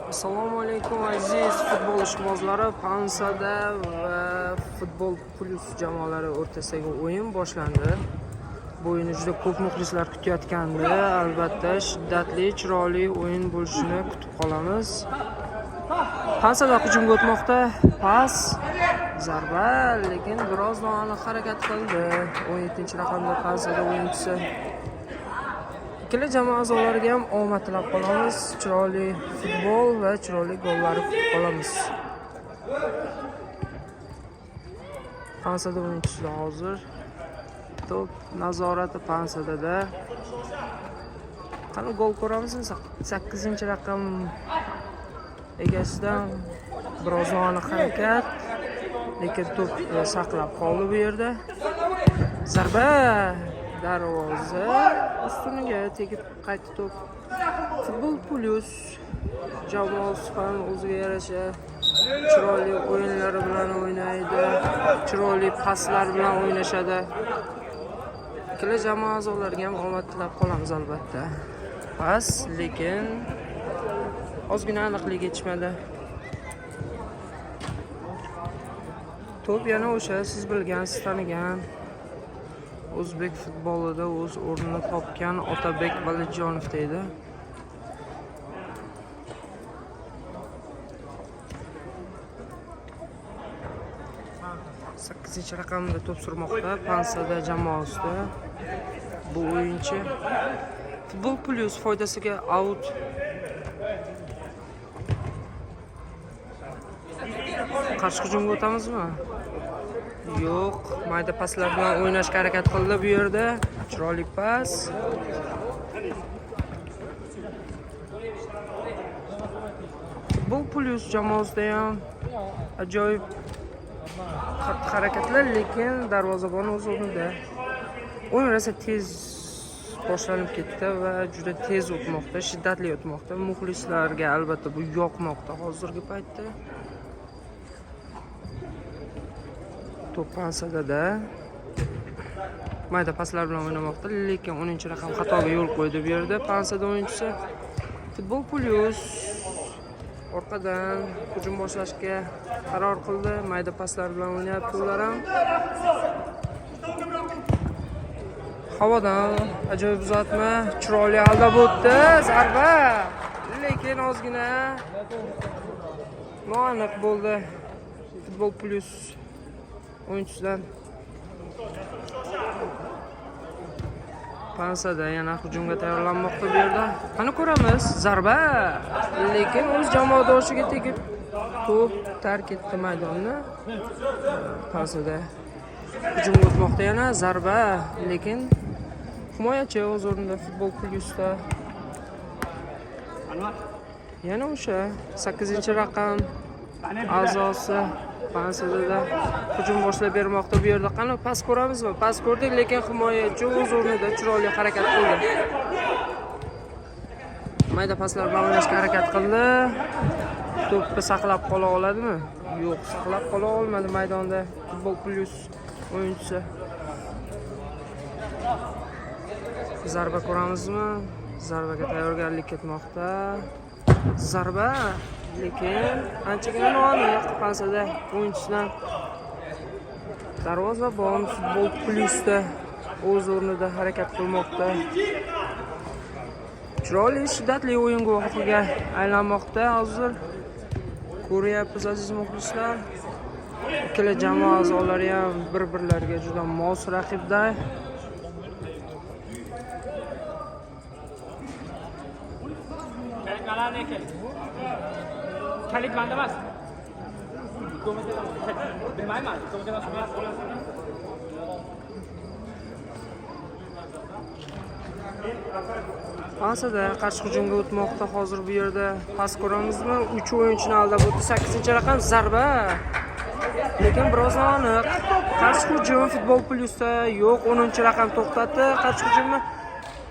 Assalomu alaykum aziz futbol ishqibozlari. Pansada va Futbol Plus jamoalari o'rtasidagi o'yin boshlandi. Bu o'yinni juda ko'p muxlislar kutayotgandi. Albatta, shiddatli, chiroyli o'yin bo'lishini kutib qolamiz. Pansada hujumga o'tmoqda. Pas, zarba, lekin biroz noaniq harakat qildi. 17-raqamda Pansada o'yinchisi. Ikkala jamoa a'zolariga ham omad tilab qolamiz. Chiroyli futbol va chiroyli gollarni kutib qolamiz. Pansada o'yinchisi hozir to'p nazorati Pansadada. Qani gol ko'ramizmi? 8-raqam egasidan biroz noaniq harakat, lekin to'p saqlab qoldi bu yerda. Zarba, darvoza ustuniga tegib qaytdi to'p. Futbol Plus jamoasi ham o'ziga yarasha chiroyli o'yinlari bilan o'ynaydi, chiroyli paslar bilan o'ynashadi. Ikkala jamoa a'zolariga ham omad tilab qolamiz albatta. Pas, lekin ozgina aniqlik yetishmadi. To'p yana o'sha siz bilgan, siz tanigan o'zbek futbolida o'z o'rnini topgan Otabek Valijonov deydi. Sakkizinchi raqamda to'p surmoqda Pansada jamoasida bu o'yinchi. Futbol Plus foydasiga out. Qarshi hujumga o'tamizmi? Yo'q, mayda paslar bilan o'ynashga harakat qildi bu yerda. Chiroyli pas. Futbol Plus jamoasida ham ajoyib xatti harakatlar, lekin darvozabon o'z o'rnida. O'yin rosa tez boshlanib ketdi va juda tez o'tmoqda, shiddatli o'tmoqda. Muxlislarga albatta bu yoqmoqda hozirgi paytda. To'p Pansadada. Mayda paslar bilan o'ynamoqda, lekin 10-raqam xatoga yo'l qo'ydi bu yerda Pansada o'yinchisi. Futbol Plus orqadan hujum boshlashga qaror qildi. Mayda paslar bilan o'ynayapti ular ham. Havodan ajoyib uzatma, chiroyli aldab o'tdi, zarba. Lekin ozgina noaniq bo'ldi Futbol Plus o'yinchisidan. Pansada yana hujumga tayyorlanmoqda bu yerda. Qani ko'ramiz, zarba. Lekin o'z jamoadoshiga tegib to'p tark etdi maydonni. Pansada hujumga o'tmoqda yana zarba, lekin himoyachi o'z o'rnida Futbol Plusda. Yana o'sha 8-raqam a'zosi Pansadada hujum boshlab bermoqda bu yerda. Qani pas ko'ramizmi? Pas ko'rdik, lekin himoyachi o'z o'rnida chiroyli harakat qildi. Mayda paslar bilan o'ynashga harakat qildi. To'pni saqlab qola oladimi? Yo'q, saqlab qola olmadi maydonda Futbol Plus o'yinchisi. Zarba ko'ramizmi? Zarbaga tayyorgarlik ketmoqda. Zarba, lekin anchagina noaniq Pansada o'yinchisidan. Darvozabon Futbol Plusda o'z o'rnida harakat qilmoqda. Chiroyli, shiddatli o'yin guvohiga aylanmoqda hozir. Ko'ryapmiz aziz muxlislar. Ikkala jamoa a'zolari ham bir-birlariga juda mos raqibda. Kalit manda emas. Bilmayman. Pansada qarshi hujumga o'tmoqda hozir bu yerda. Pas ko'ramizmi? 3 o'yinchini aldab o'tdi. 8-raqam zarba. Lekin biroz noaniq. Qarshi hujum Futbol Plusda yo'q. 10-raqam to'xtatdi qarshi hujumni.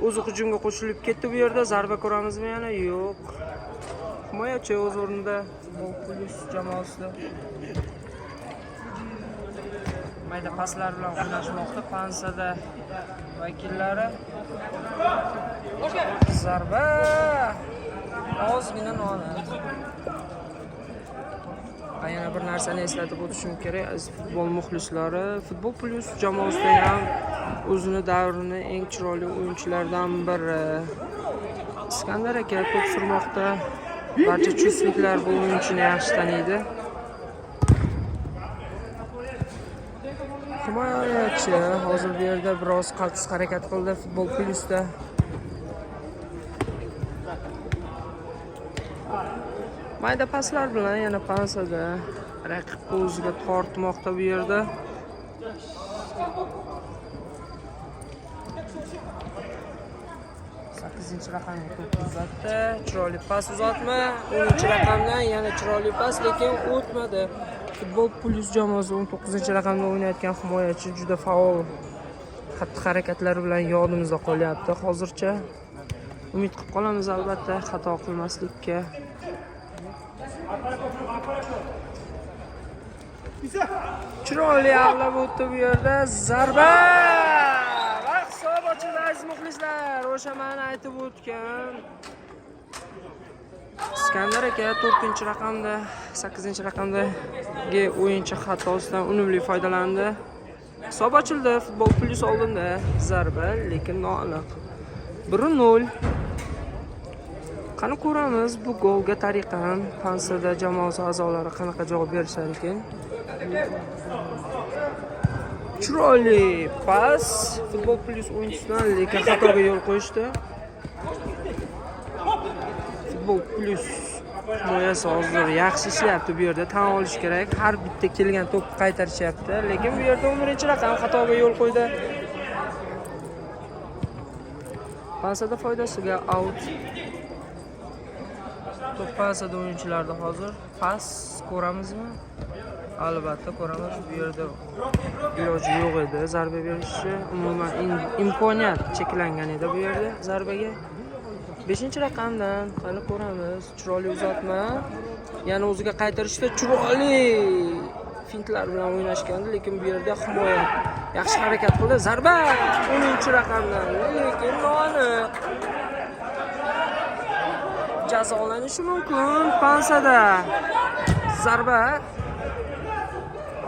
O'zi hujumga qo'shilib ketdi bu yerda. Zarba ko'ramizmi yana? Yo'q. Himoyachi o'z o'rnida Futbol Plus jamoasida. Mayda paslar bilan o'ynashmoqda Pansada vakillari. Zarba. Ozgina noaniq. Va yana bir narsani eslatib o'tishim kerak, aziz futbol muxlislari, Futbol Plus jamoasida ham o'zini davrini eng chiroyli o'yinchilardan biri Iskandar aka to'p surmoqda. Barcha chustliklar bu o'yinchini yaxshi taniydi. Himoyachi hozir bu yerda biroz qaltis harakat qildi Futbol Plusda. Mayda paslar bilan yana Pansada raqibni o'ziga tortmoqda bu yerda. Sakkizinchi raqamga to'p uzatdi. Chiroyli pas uzatma. 10-raqamdan yana chiroyli pas, lekin o'tmadi. Futbol Plus jamoasi 19-raqamda o'ynayotgan himoyachi juda faol xatti-harakatlari bilan yodimizda qolyapti hozircha. Umid qilib qolamiz albatta xato qilmaslikka. Chiroyli avlab o'tdi bu yerda. Zarba! Va hisob ochildi aziz muxlislar. O'sha men aytib o'tgan Iskandar aka 4-raqamda, 8-raqamdagi o'yinchi xatosidan unumli foydalandi. Hisob ochildi. Futbol Plus oldinda. Zarba, lekin noaniq. 1-0. Qani ko'ramiz bu golga tariqan Pansada jamoasi a'zolari qanaqa javob berishar ekan. Chiroyli pas Futbol Plus o'yinchisidan, lekin xatoga yo'l qo'yishdi. Futbol Plus himoyasi hozir yaxshi ishlayapti bu yerda, tan olish kerak. Har bitta kelgan to'pni qaytarishyapti, lekin bu yerda 11-raqam xatoga yo'l qo'ydi. Pansada foydasiga out. To'p Pansada o'yinchilarda hozir. Pas ko'ramizmi? Albatta ko'ramiz. Bu yerda iloji yo'q edi zarba berishi. Umuman imkoniyat cheklangan edi bu yerda zarbaga. 5-raqamdan qani ko'ramiz. Chiroyli uzatma. Yana o'ziga qaytarishda chiroyli fintlar bilan o'ynashgandi, lekin bu yerda himoya yaxshi harakat qildi. Zarba 10-raqamdan, lekin noaniq. Jazolanishi mumkin Pansada. Zarba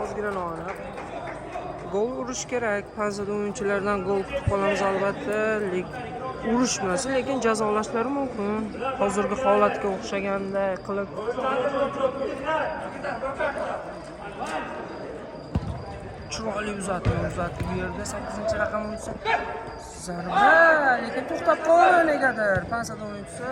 ozgina noaniq. Gol urish kerak. Pansada o'yinchilardan gol kutib qolamiz albatta. Urushmasa, lekin jazolashlari mumkin. Hozirgi holatga o'xshaganday qilib. Chiroyli uzatma uzatdi bu yerda 8-raqam o'yinchisi. Zarba, lekin to'xtab qoldi negadir Pansada o'yinchisi.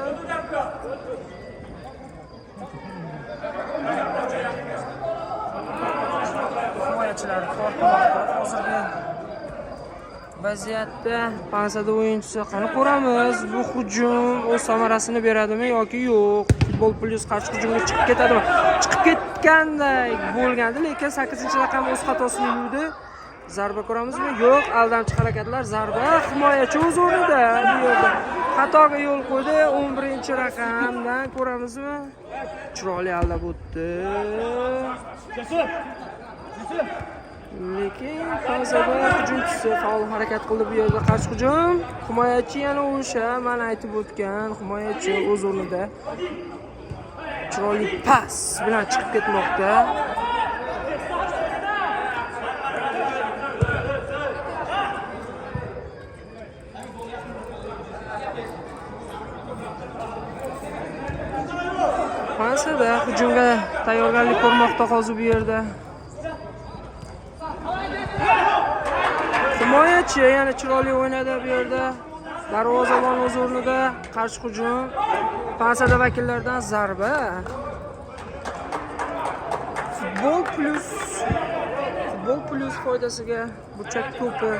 Himoyachilar tortmoqda hozirgi vaziyatda Pansada o'yinchisi. Qani ko'ramiz bu hujum o'z samarasini beradimi yoki yo'q. Futbol Plus qarshi hujumga chiqib ketadimi? Chiqib ketganday bo'lgandi, lekin 8-raqam o'z xatosini yuvdi. Zarba ko'ramizmi? Yo'q, aldamchi harakatlar, zarba, himoyachi o'z o'rnida bu yerda xatoga yo'l qo'ydi. 11-raqamdan ko'ramizmi? Chiroyli aldab o'tdi. Lekin Pansada hujumchisi faol harakat qildi bu yerda qarshi hujum. Himoyachi yana o'sha men aytib o'tgan himoyachi o'z o'rnida. Chiroyli pas bilan chiqib ketmoqda. Pansada hujumga tayyorgarlik ko'rmoqda hozir bu yerda. Himoyachi yana chiroyli o'ynadi bu yerda. Darvozabon o'z o'rnida, qarshi hujum. Pansada vakillardan zarba. Futbol Plus foydasiga burchak to'pi.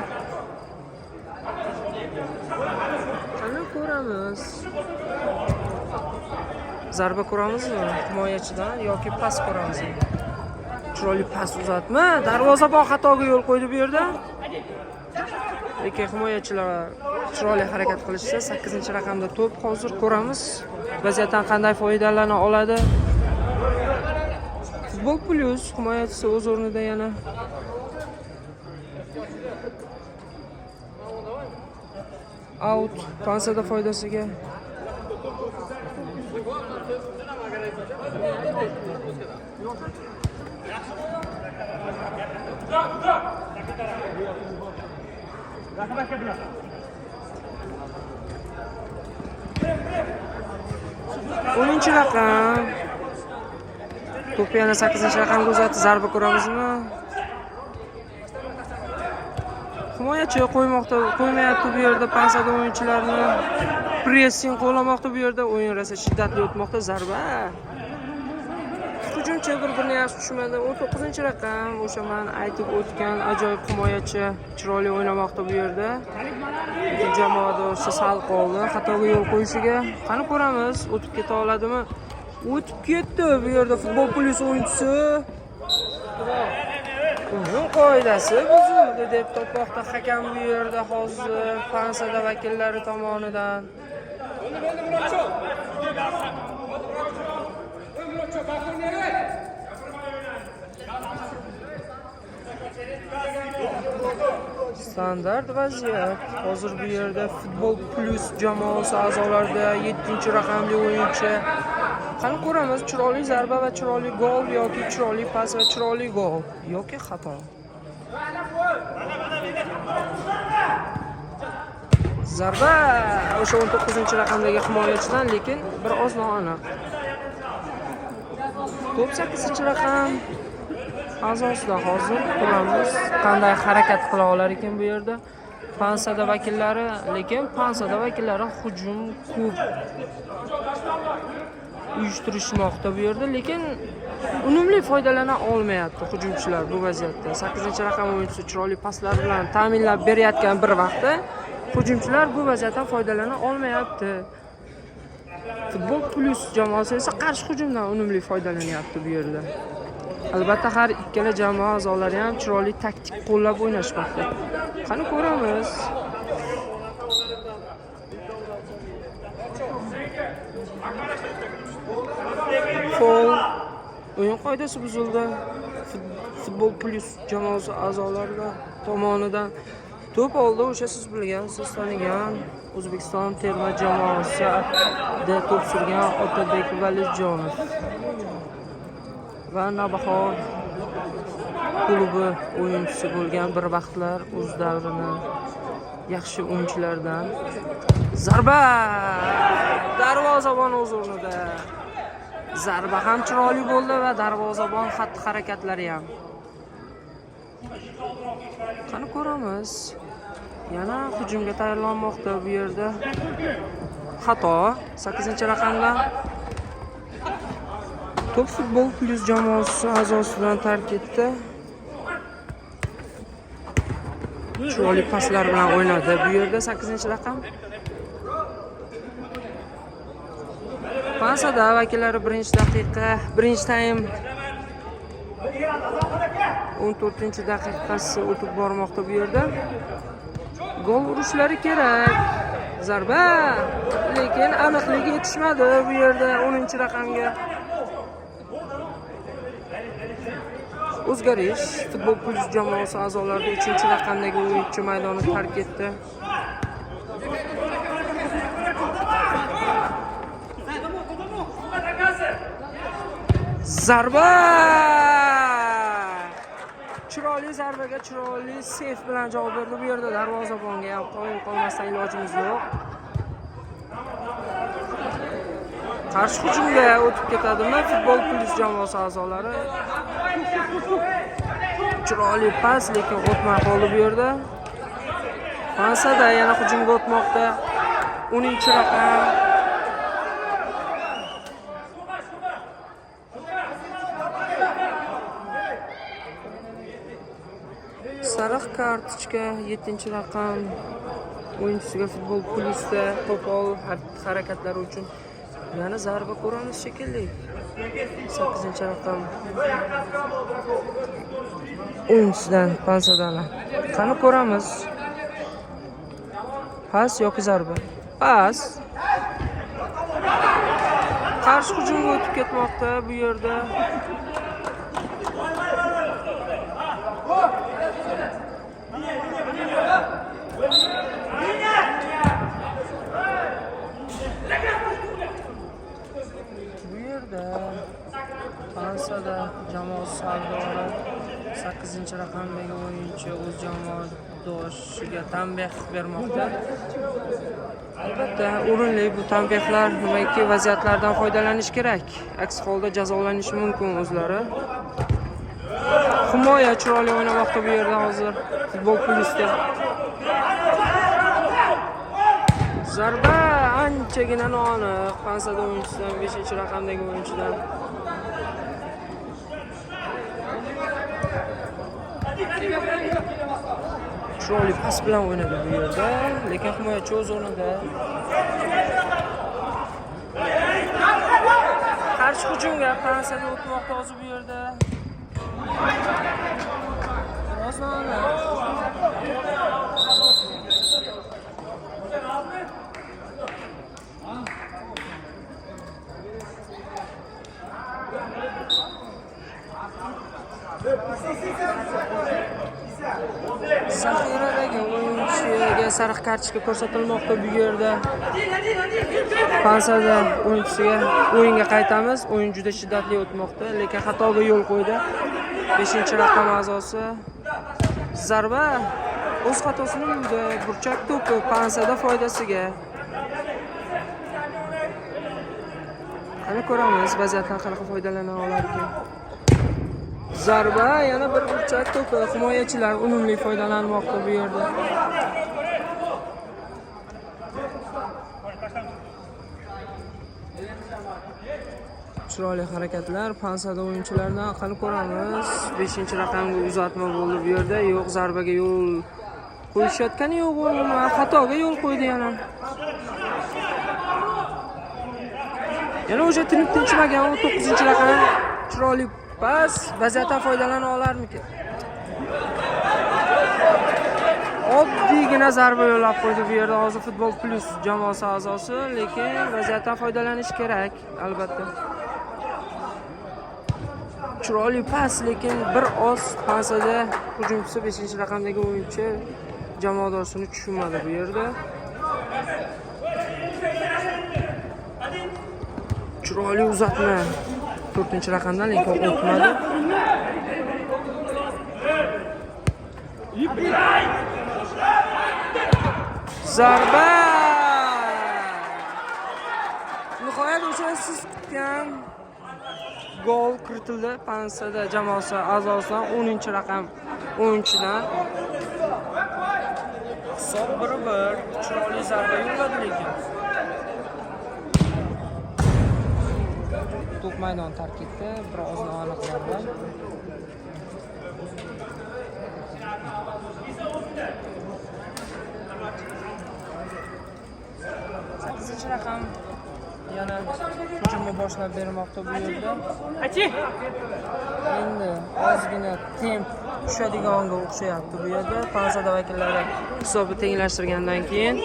Qani ko'ramiz. Zarba ko'ramizmi himoyachidan yoki pas ko'ramizmi? Chiroyli pas uzatma. Darvozabon xatoga yo'l qo'ydi bu yerda. Lekin himoyachilar chiroyli harakat qilishsa, 8-raqamda to'p hozir ko'ramiz. Vaziyatdan qanday foydalana oladi? Futbol Plus himoyachisi o'z o'rnida yana. Out Pansada foydasiga. O'ninchi raqam. To'pni yana 8-raqamga uzatdi. Zarba ko'ramizmi? Himoyachi qo'ymoqda, qo'ymayapti bu yerda Pansada o'yinchilarni. Pressing qo'llamoqda bu yerda. O'yin rosa shiddatli o'tmoqda. Zarba. Hujumchi bir-birini yaxshi tushunmadi. 19-raqam o'sha men aytib o'tgan ajoyib himoyachi chiroyli o'ynamoqda bu yerda. Lekin jamoada o'sha sal qoldi xatoga yo'l qo'yishiga. Qani ko'ramiz, o'tib keta oladimi? O'tib ketdi bu yerda Futbol Plus o'yinchisi. O'yin qoidasi buzildi deb topmoqda hakam bu yerda hozir Pansada vakillari tomonidan. Standart vaziyat. Hozir bu yerda Futbol Plus jamoasi a'zolarida 7-raqamli o'yinchi. Qani ko'ramiz, chiroyli zarba va chiroyli gol yoki chiroyli pas va chiroyli gol yoki xato. Zarba o'sha 19-raqamdagi himoyachidan, lekin bir oz noaniq. To'p 8-raqam a'zosida hozir ko'ramiz qanday harakat qila olar ekan bu yerda Pansada vakillari, lekin Pansada vakillari hujum ko'p uyushtirishmoqda bu yerda, lekin unumli foydalana olmayapti hujumchilar bu vaziyatda. 8-raqam o'yinchisi chiroyli paslar bilan ta'minlab berayotgan bir vaqtda hujumchilar bu vaziyatdan foydalana olmayapti. Futbol Plus jamoasi esa qarshi hujumdan unumli foydalanyapti bu yerda. Albatta har ikkala jamoa a'zolari ham chiroyli taktik qo'llab o'ynashmoqda. Qani ko'ramiz. Fol. O'yin qoidasi buzildi. Futbol Plus jamoasi a'zolari tomonidan to'p oldi o'sha siz bilgan, siz tanigan O'zbekiston terma jamoasida to'p surgan Otabek Valijonov va Navbahor klubi o'yinchisi bo'lgan bir vaqtlar o'z davrini yaxshi o'yinchilardan. Zarba! Darvozabon o'z o'rnida. Zarba ham chiroyli bo'ldi va darvozabon xatti-harakatlari ham. Qani ko'ramiz. Yana hujumga tayyorlanmoqda bu yerda. Xato 8-raqamdan. To'p Futbol Plus jamoasi a'zosidan tark etdi. Chiroyli paslar bilan o'ynadi bu yerda 8-raqam. Pansada vakillari birinchi daqiqa, birinchi taym 14-daqiqasi o'tib bormoqda bu yerda. Gol urishlari kerak. Zarba, lekin aniqligi yetishmadi bu yerda 10-raqamga. O'zgarish Futbol Plus jamoasi a'zolarida 3-raqamdagi o'yinchi maydonni tark etdi. Zarba! Chiroyli zarbaga chiroyli seyf bilan javob berdi bu yerda. Darvozabonga ham qoyil qolmasdan ilojimiz yo'q. Qarshi hujumga o'tib ketadimi Futbol Plus jamoasi a'zolari? Chiroyli pas, lekin o'tmay qoldi bu yerda. Pansada yana hujumga o'tmoqda. 10-raqam. Sariq kartochka 7-raqam o'yinchisiga Futbol Plusda qo'pol harakatlari uchun. Yana zarba ko'ramiz shekilli. 8-raqam o'yinchisidan Pansadan. Qani ko'ramiz. Pas yoki zarba? Pas. Qarshi hujumga o'tib ketmoqda bu yerda. Bu yerda Fransiyada jamoa sardori 8-raqamdagi o'yinchi o'z jamoadoshiga tanbeh bermoqda. Albatta, o'rinli bu tanbehlar, nimaki vaziyatlardan foydalanish kerak. Aks holda jazolanishi mumkin o'zlari. Himoya chiroyli o'ynamoqda bu yerda hozir Futbol Plusda. Zarba anchagina noaniq. Fransiyada o'yinchisidan 5-raqamdagi o'yinchidan. Chiroyli pas bilan o'ynadi bu yerda, lekin himoyachi o'z o'rnida. Qarshi hujumga Fransiyada o'tmoqda hozir bu yerda. Biroz noaniq. Zaxiradagi o'yinchiga sariq kartochka ko'rsatilmoqda bu yerda. Fransiyada o'yinchisiga o'yinga qaytamiz. O'yin juda shiddatli o'tmoqda, lekin xatoga yo'l qo'ydi. 5-raqam a'zosi. Zarba o'z xatosini yuvdi. Burchak to'pi Fransiyada foydasiga. Qani ko'ramiz vaziyatdan qanaqa foydalana olarkan. Zarba, yana bir burchak to'pi. Himoyachilar unumli foydalanmoqda bu yerda. Chiroyli harakatlar Fransiyada o'yinchilardan. Qani ko'ramiz. 5-raqamga uzatma bo'ldi bu yerda. Yo'q, zarbaga yo'l qo'yishayotgani yo'q, umuman xatoga yo'l qo'ydi yana. Yana o'sha tinib tinchimagan u 9-raqam chiroyli pas, vaziyatdan foydalana olarmikin? Oddiygina zarba yo'llab qo'ydi bu yerda hozir Futbol Plus jamoasi a'zosi, lekin vaziyatdan foydalanish kerak albatta. Chiroyli pas, lekin bir oz Fransiyada hujumchisi 5-raqamdagi o'yinchi jamoadoshini tushunmadi bu yerda. Chiroyli uzatma 4-raqamdan, lekin o'tmadi. Zarba! Nihoyat o'sha siz kutgan gol kiritildi Fransiyada jamoasi a'zosidan 10-raqam o'yinchidan. Hisob 1-1. Chiroyli zarba yo'lladi lekin. To'p maydon tark etdi. Biroz noaniq zarba. Raqam yana hujumni boshlab bermoqda bu yerda. Endi ozgina temp tushadiganga o'xshayapti bu yerda. Fransiyada vakillari hisobni tenglashtirgandan keyin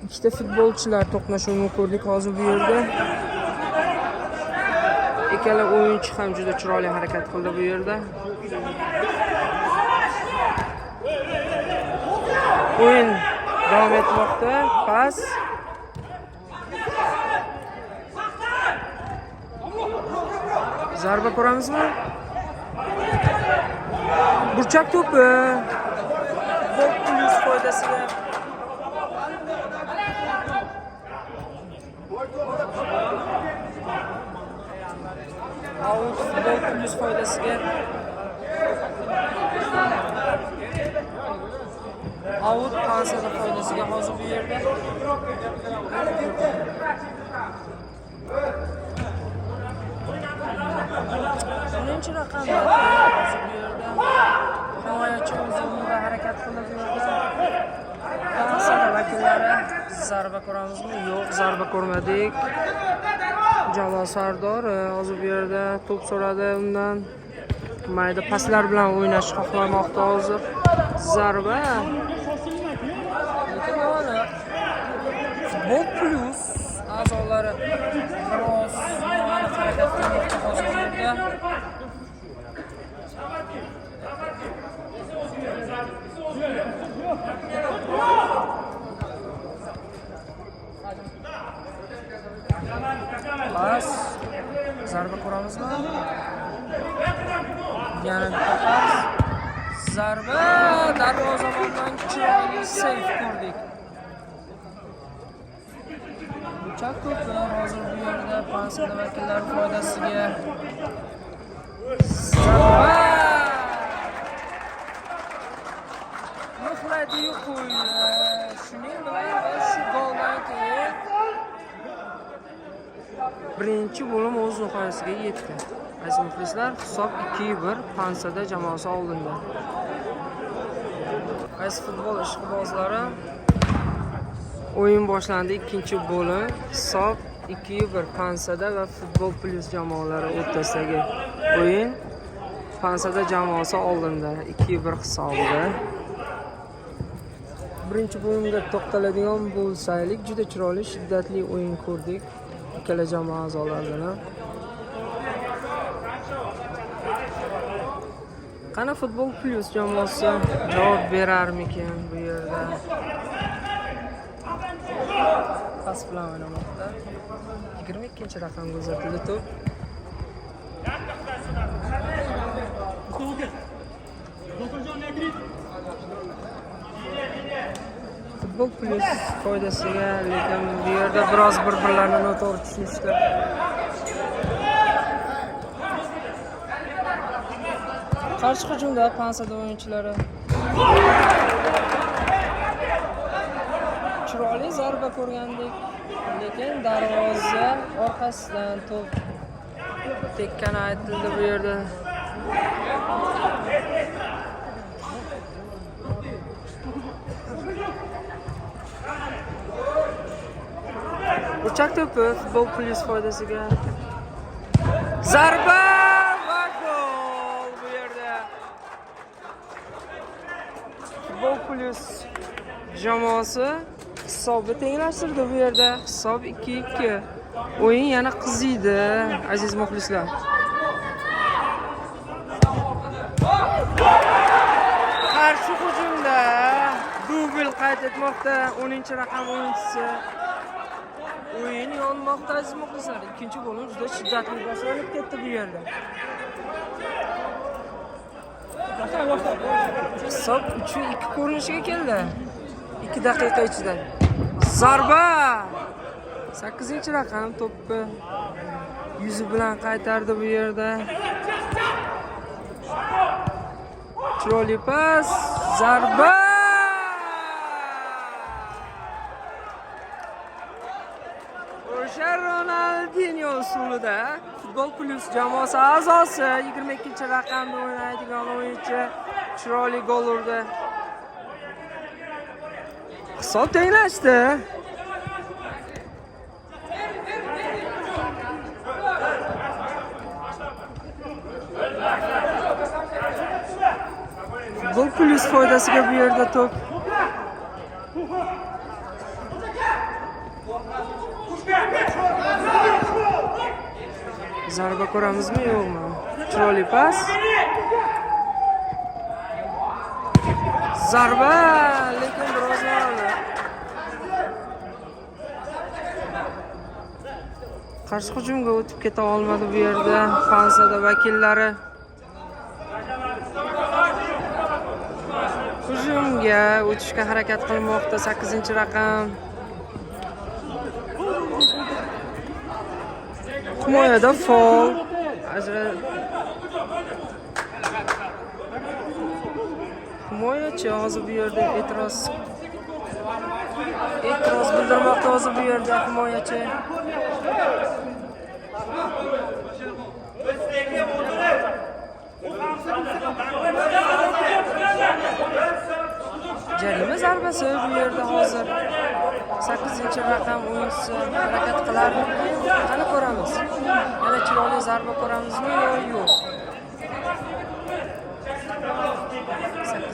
ikkita futbolchilar to'qnashuvini ko'rdik hozir bu yerda. Ikkala o'yinchi ham juda chiroyli harakat qildi bu yerda. O'yin davom etmoqda. Pas. Zarba ko'ramizmi? Burchak to'pi. Futbol Plus foydasiga. Out Futbol Plus foydasiga. Out Fransiyada foydasiga hozir bu yerda. O'ninchi raqamda hozir bu yerda. Himoyachi o'z o'rnida harakat qildi bu yerda. Fransiyada vakillari zarba ko'ramizmi? Yo'q, zarba ko'rmadik. Jamoa sardori hozir bu yerda to'p so'radi undan. Mayda paslar bilan o'ynash xohlamoqda hozir. Zarba. Lekin noaniq. Futbol Plus a'zolari biroz noaniq harakat qilmoqda hozir bu yerda. Zarba, darvozabondan chiroyli seyf ko'rdik. Burchak to'pi hozir bu yerda Pansada vakillari foydasiga. Zarba! Mixladi-yu qo'ydi. Shuning bilan va shu goldan keyin birinchi bo'lim o'z nihoyasiga yetdi. Aziz muxlislar, hisob 2-1, Pansada jamoasi oldinda. Aziz futbol ishqibozlari, o'yin boshlandi, ikkinchi bo'lim. Hisob 2-1, Pansada va Futbol Plus jamoalari o'rtasidagi o'yin. Pansada jamoasi oldinda 2-1 hisobida. Birinchi bo'limga to'xtaladigan bo'lsaylik, juda chiroyli, shiddatli o'yin ko'rdik ikkala jamoa a'zolaridan. Qani Futbol Plus jamoasi javob berarmikin bu yerda? Pas bilan o'ynamoqda. 22-raqamga uzatildi to'p. Futbol Plus foydasiga, lekin bu yerda biroz bir-birlarini noto'g'ri tushunishdi. Qarshi hujumda Pansada o'yinchilari. Chiroyli zarba ko'rgandik, lekin darvoza orqasidan to'p tekkani aytildi bu yerda. Burchak to'pi Futbol Plus foydasiga. Zarba va gol bu yerda. Futbol Plus jamoasi hisobni tenglashtirdi bu yerda. Hisob 2-2. O'yin yana qiziydi, aziz muxlislar. Qarshi hujumda dubl qayd etmoqda 10-raqam o'yinchisi. O'yin yonmoqda, aziz muxlislar. Ikkinchi bo'lim juda shiddatli boshlanib ketdi bu yerda. Hisob 3-2 ko'rinishiga keldi. 2 daqiqa ichida. Zarba! 8-raqam to'pni yuzi bilan qaytardi bu yerda. Chiroyli pas, zarba! O'sha Ronaldinho usulida Futbol Plus jamoasi a'zosi 22-raqamda o'ynaydigan o'yinchi chiroyli gol urdi. Hisob tenglashdi. Futbol Plus foydasiga bu yerda to'p. Zarba ko'ramizmi, yo'qmi? Chiroyli pas. Zarba, lekin biroz noldi. Qarshi hujumga o'tib keta olmadi bu yerda Pansada vakillari. Hujumga o'tishga harakat qilmoqda 8-raqam. Himoyada fol. Himoyachi hozir bu yerda e'tiroz bildirmoqda hozir bu yerda himoyachi. Jarima zarbasi bu yerda hozir 8-raqam o'yinchisi harakat qilarmikin? Qani ko'ramiz. Yana chiroyli zarba ko'ramizmi yo yo'q?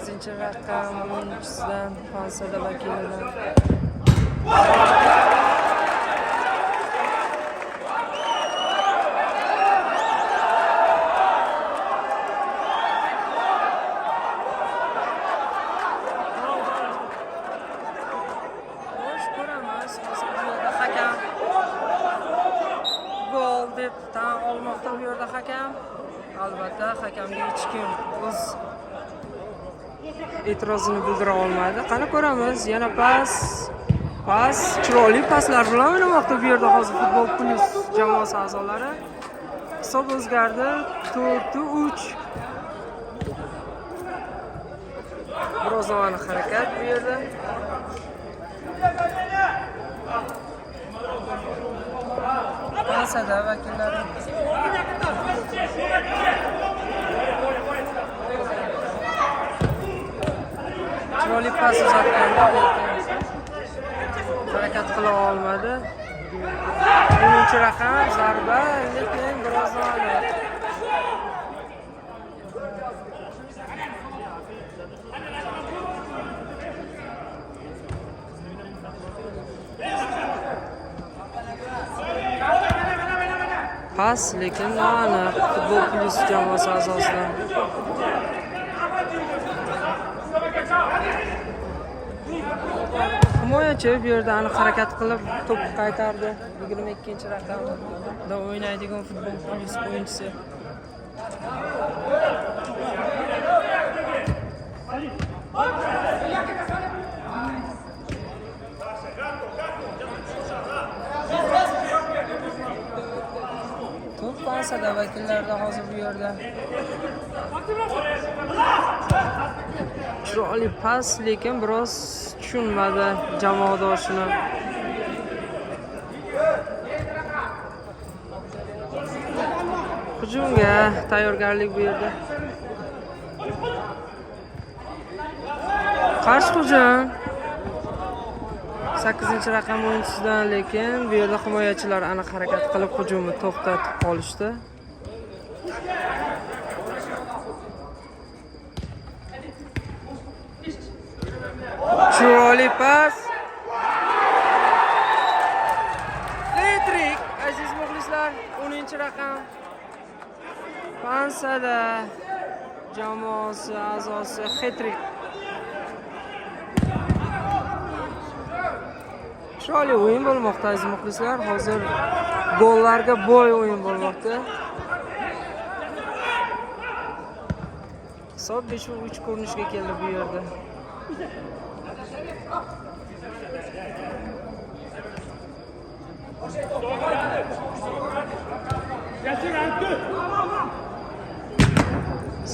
8-raqam o'yinchisidan Pansada vakilidan. Xo'sh, ko'ramiz. Hozir bu yerda hakam gol deb tan olmoqda bu yerda hakam. Albatta, hakamga hech kim o'z E'tirozini bildira olmadi. Qani ko'ramiz, yana pas. Pas, chiroyli paslar bilan o'ynamoqda bu yerda hozir Futbol Plus jamoasi a'zolari. Hisob o'zgardi. 4-3. Biroz noaniq harakat bu yerda. Fransada vakillari. Chiroyli pas uzatganda harakat qila olmadi. 10-raqam zarba, lekin biroz noaniq. Pas, lekin noaniq Futbol Plus jamoasi a'zosidan. Himoyachi bu yerda aniq harakat qilib to'pni qaytardi. 22-raqamda o'ynaydigan Futbol Plus o'yinchisi. To'p Fransada vakillarida hozir bu yerda. Chiroyli pas, lekin biroz tushunmadi jamoadoshini. Hujumga tayyorgarlik bu yerda. Qarshi hujum. 8-raqam o'yinchisidan, lekin bu yerda himoyachilar aniq harakat qilib hujumni to'xtatib qolishdi. Chiroyli pas. Hat-trick, aziz muxlislar, 10-raqam. Fransada jamoasi a'zosi hat-trick. Chiroyli o'yin bo'lmoqda, aziz muxlislar. Hozir gollarga boy o'yin bo'lmoqda. Hisob 5-3 ko'rinishga keldi bu yerda.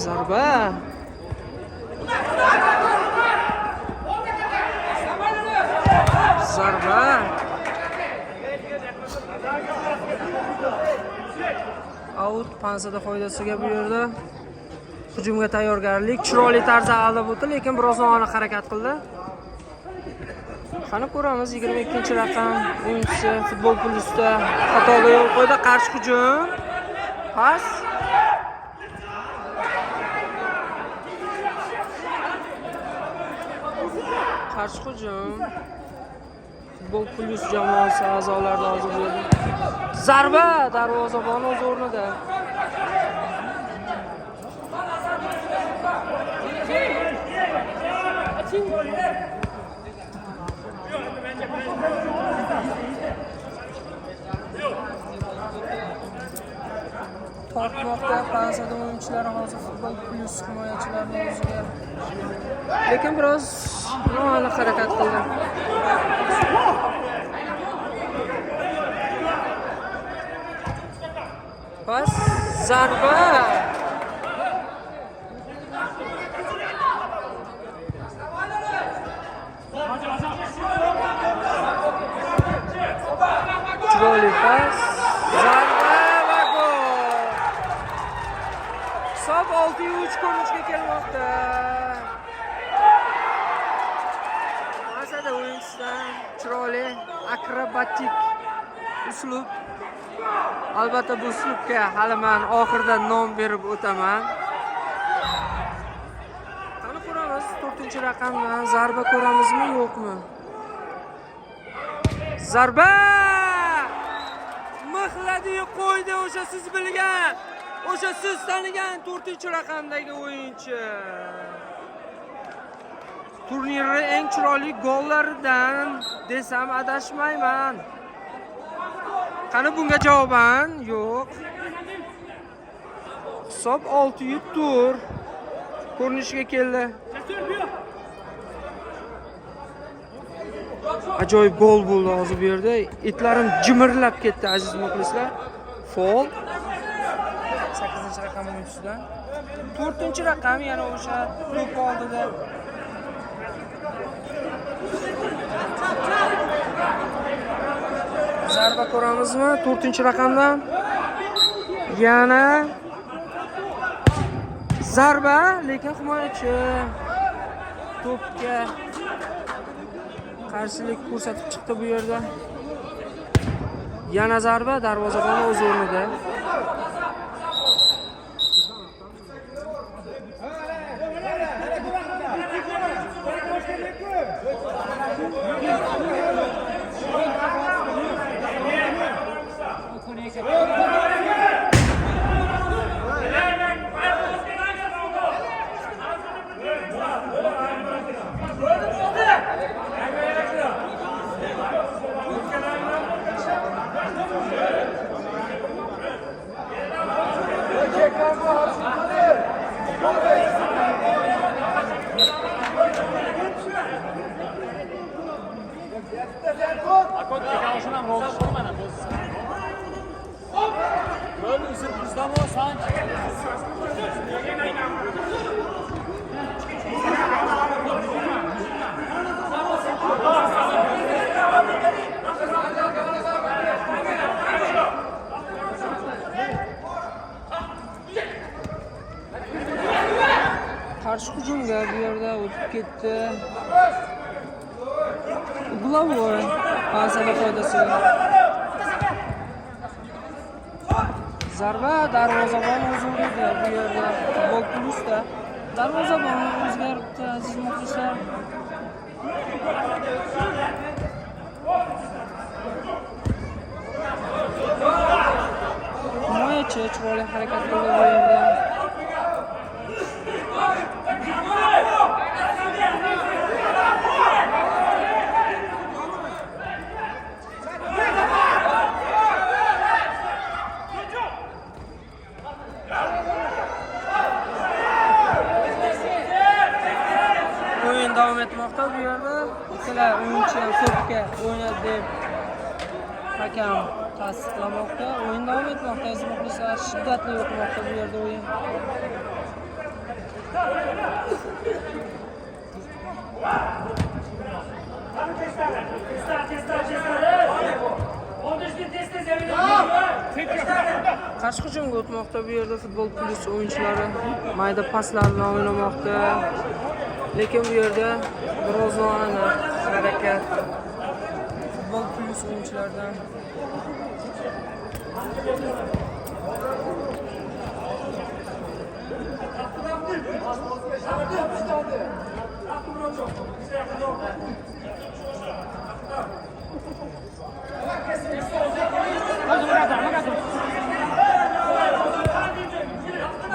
Zarba. Zarba. Out Pansada foydasiga bu yerda. Hujumga tayyorgarlik chiroyli tarzda aldab o'tdi, lekin biroz noaniq harakat qildi. Qani ko'ramiz, 22-raqam o'yinchisi Futbol Plusda xatoga yo'l qo'ydi. Qarshi hujum. Pas. Qarshi hujum. Futbol Plus jamoasi a'zolarida hozir bu yerda. Zarba, darvozabon o'z o'rnida. Tortmoqda Fransada o'yinchilari hozir Futbol Plus himoyachilarini o'ziga. Lekin biroz noaniq harakat qildi. Pas, zarba. Chiroyli pas, zarba va gol. Hisob 6-3 ko'rinishga kelmoqda. Fransada o'yinchisidan chiroyli akrobatik uslub. Albatta bu uslubga hali men oxirida nom berib o'taman. Qani ko'ramiz, 4-raqamdan zarba ko'ramizmi, yo'qmi? Zarba! Mixladi-yu qo'ydi o'sha siz bilgan, o'sha siz tanigan 4-raqamdagi o'yinchi. Turnirning eng chiroyli gollaridan desam adashmayman. Qani bunga javoban? Yo'q. Hisob 6-4 ko'rinishga keldi. Ajoyib gol bo'ldi hozir bu yerda. Itlarim jimirlab ketdi aziz muxlislar. Fol. 8-raqam o'yinchisidan. 4-raqam yana o'sha to'p oldida. Zarba ko'ramizmi? 4-raqamdan. Yana zarba, lekin himoyachi to'pga qarshilik ko'rsatib chiqdi bu yerda. Yana zarba, darvozabon o'z o'rnida. Qarshi hujumga bu yerda o'tib ketdi. Угловой Pansada foydasiga. Zarba, darvozabon o'z o'rnida bu yerda. Futbol plusda darvozabon o'zgaribdi aziz muxlislar. Himoyachi chiroyli harakat qildi bu yerda. O'yin davom etmoqda bu yerda. Ikkala o'yinchi ham to'pga o'ynadi deb hakam tasdiqlamoqda. O'yin davom etmoqda aziz muxlislar. Shiddatli o'tmoqda bu yerda o'yin. Qarshi hujumga o'tmoqda bu yerda Futbol Plus o'yinchilari mayda paslar bilan o'ynamoqda. Lekin bu yerda biroz noaniq harakat Futbol Plus o'yinchilaridan.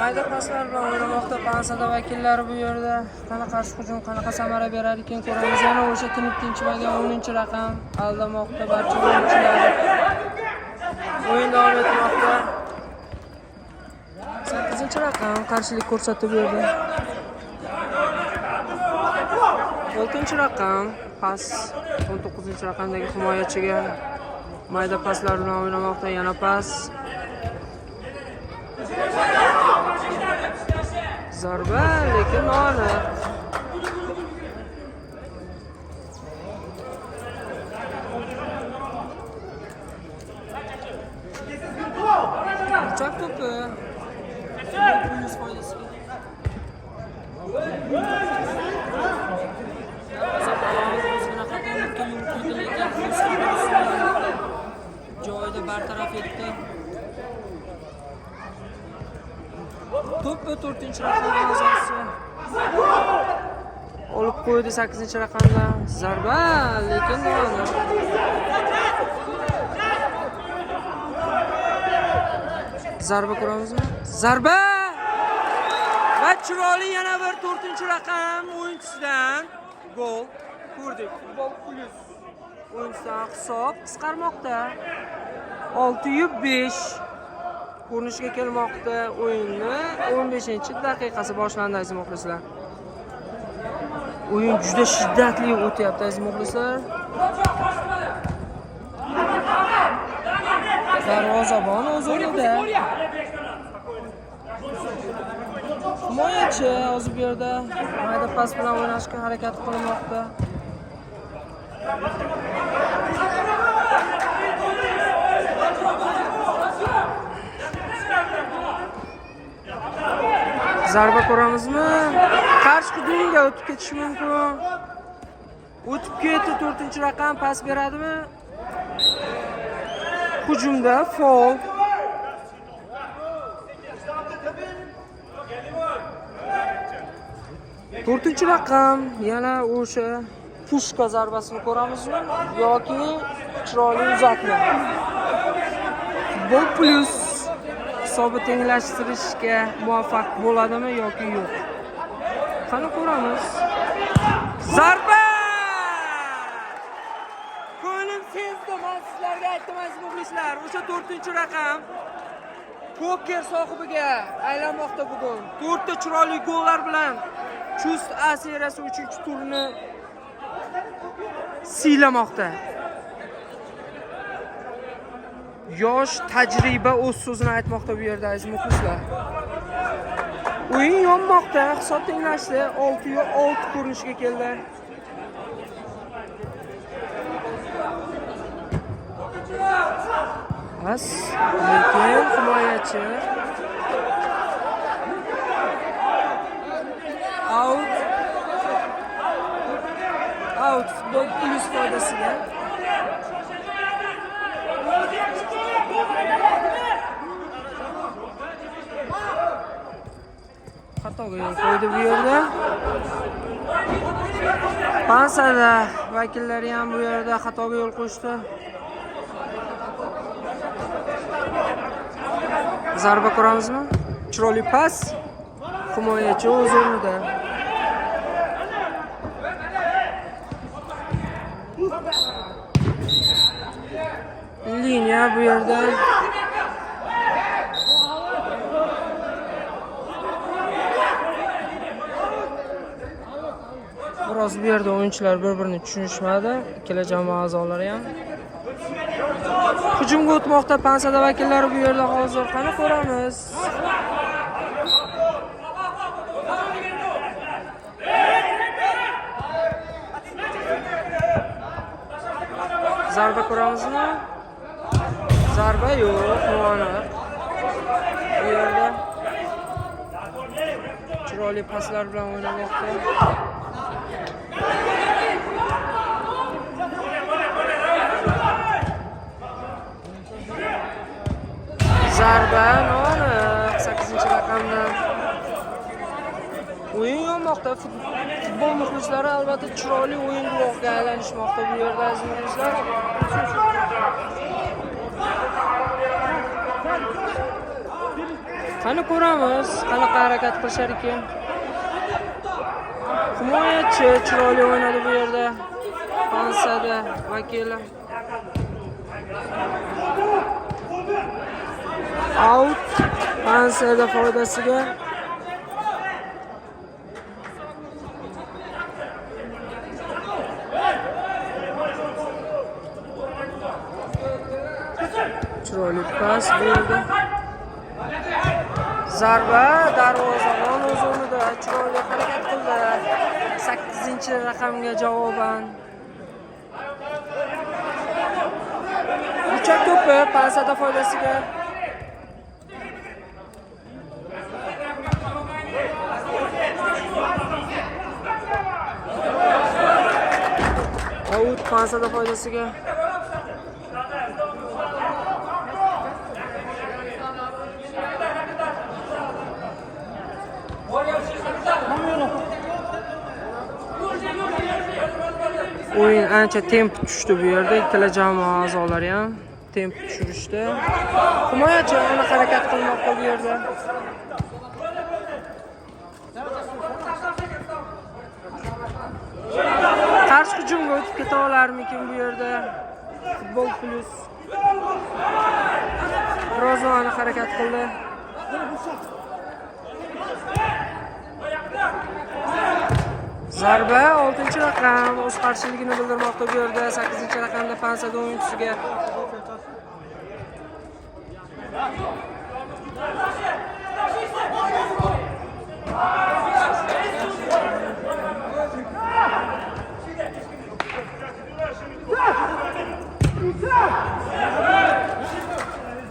Mayda paslar bilan o'ynamoqda Pansada vakillari bu yerda. Qanaqa qarshi hujum, qanaqa samara berar ekan ko'ramiz. Yana o'sha tinib tinchimagan 10-raqam aldamoqda barcha o'yinchilar. O'yin davom etmoqda. 8-raqam qarshilik ko'rsatdi bu yerda. 6-raqam pas 19-raqamdagi himoyachiga mayda paslar bilan o'ynamoqda. Yana pas. Zarba, lekin noaniq. Burchak to'pi. Plus foydasiga. Darvozabon ozgina xatolikka yo'l qo'ydi, lekin joyida bartaraf etdi. To'pni 4-raqam a'zosi olib qo'ydi 8-raqamda. Zarba, lekin noaniq. Zarba ko'ramizmi? Zarba! Va chiroyli yana bir 4-raqam o'yinchisidan gol ko'rdik. Futbol Plus o'yinchisidan hisob qisqarmoqda. 6-5 ko'rinishga kelmoqda o'yinni 15-daqiqasi boshlandi aziz muxlislar. O'yin juda shiddatli o'tyapti, aziz muxlislar. Darvozabon o'z o'rnida. Himoyachi hozir bu yerda mayda pas bilan o'ynashga harakat qilmoqda. Zarba ko'ramizmi? Qarshi hujumga o'tib ketishi mumkin. O'tib ketdi, 4-raqam pas beradimi? Hujumda faul. 4-raqam yana o'sha pushka zarbasini ko'ramizmi yoki chiroyli uzatma? Futbol Plus hisobi tenglashtirishga muvaffaq bo'ladimi yoki yo'q? Qani ko'ramiz. Zarba! Ko'nglim sezdi, men sizlarga aytdim, aziz muxlislar, o'sha 4-raqam poker sohibiga aylanmoqda bugun. 4 ta chiroyli gollar bilan Chust A seriyasi 3-turni siylamoqda. Yosh tajriba o'z so'zini aytmoqda bu yerda, aziz muxlislar. O'yin yonmoqda, hisob tenglashdi, 6-6 ko'rinishga keldi. Pas, lekin himoyachi out. Out, Futbol Plus foydasiga. Xatoga yo'l qo'ydi bu yerda. Pansada vakillari ham bu yerda xatoga yo'l qo'yishdi. Zarba ko'ramizmi? Chiroyli pas. Himoyachi o'z o'rnida. Liniya bu yerda. Biroz bu yerda o'yinchilar bir-birini tushunishmadi. Ikkala jamoa a'zolari ham. Hujumga o'tmoqda Pansada vakillari bu yerda hozir. Qani ko'ramiz. Zarba ko'ramizmi? Zarba yo'q, noaniq. Bu yerda chiroyli paslar bilan o'ynamoqda. Zarba noaniq 8-raqamdan. O'yin yonmoqda. Futbol muxlislari albatta chiroyli o'yin guvohiga aylanishmoqda bu yerda, aziz muxlislar. Qani ko'ramiz, qanaqa harakat qilishar ekan. Himoyachi chiroyli o'ynadi bu yerda. Pansada vakili. Out Pansada foydasiga. Chiroyli pas bu yerda. Zarba, darvozabon o'z o'rnida chiroyli harakat qildi. 8-raqamga javoban. Burchak to'pi Pansada foydasiga. Out Pansada foydasiga. O'yin ancha temp tushdi bu yerda. Ikkala jamoa a'zolari ham temp tushirishdi. Himoyachi aniq harakat qilmoqda bu yerda. Qarshi hujumga o'tib keta olarmikin bu yerda? Futbol Plus biroz aniq harakat qildi. Zarba, 6-raqam o'z qarshiligini bildirmoqda bu yerda 8-raqamda Pansada o'yinchisiga.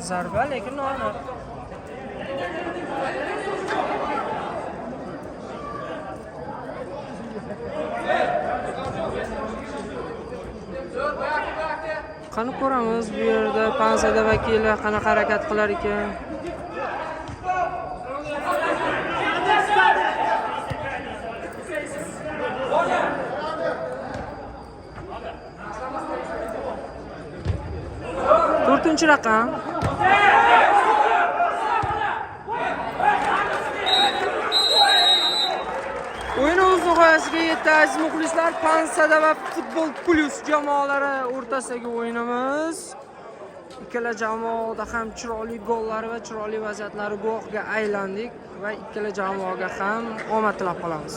Zarba, lekin noaniq. Qani ko'ramiz bu yerda Pansada vakili qanaqa harakat qilar ekan. 4-raqam. O'yin o'z nihoyasiga yetdi, aziz muxlislar. Pansada va Futbol Plus jamoalari o'rtasidagi o'yinimiz. Ikkala jamoada ham chiroyli gollar va chiroyli vaziyatlar guvohiga aylandik va ikkala jamoaga ham omad tilab qolamiz.